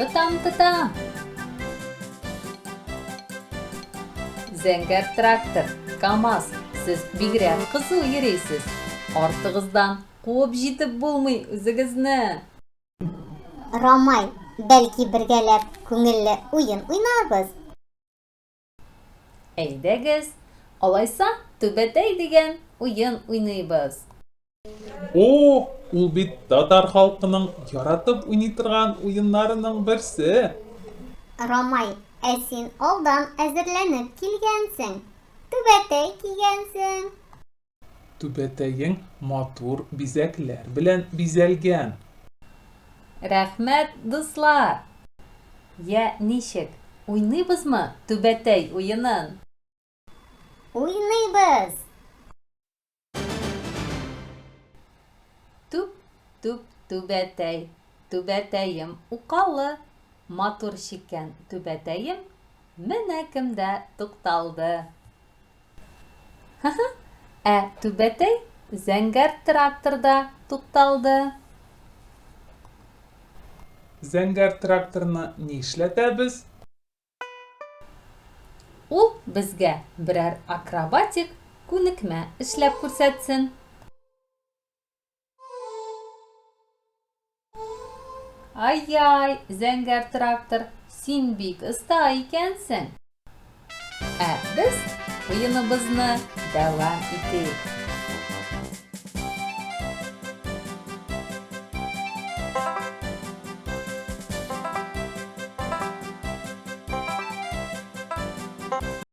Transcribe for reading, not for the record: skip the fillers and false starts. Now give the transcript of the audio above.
Тотам, тотам! Зәңгәр трактор, КАМАЗ, сез бигрәк кызу йөрисез. Артыгыздан куып җитеп булмый үзегезне. Рамай, бәлки бергәләп күңелле уен уйнарбыз? Әйдәгез, алайса Түбәтәй дигән уен уйныйбыз. О, ул бит татар халкының яратып уйный торган уеннарының берсе. Рамай, ә син алдан әзерләнеп килгәнсең. Түбәтәй кигәнсең. Түбәтәең матур бизәкләр белән бизәлгән. Рәхмәт, дуслар! Я, ничек, уйныйбызмы Түбәтәй уенын? Уйныйбыз! Түп, түп, түбәтәй, түбәтәем укалы, матур чиккән түбәтәем менә кемдә тукталды. Ха-ха, ә түбәтәй зәңгәр тракторда тукталды. Зәңгәр тракторны нишләтәбез? Ул безгә берәр акробатик күнекмә эшләп күрсәтсен. Ай-яй, зәңгәр трактор, син бик оста икәнсең. Ә без уеныбызны дәвам итик.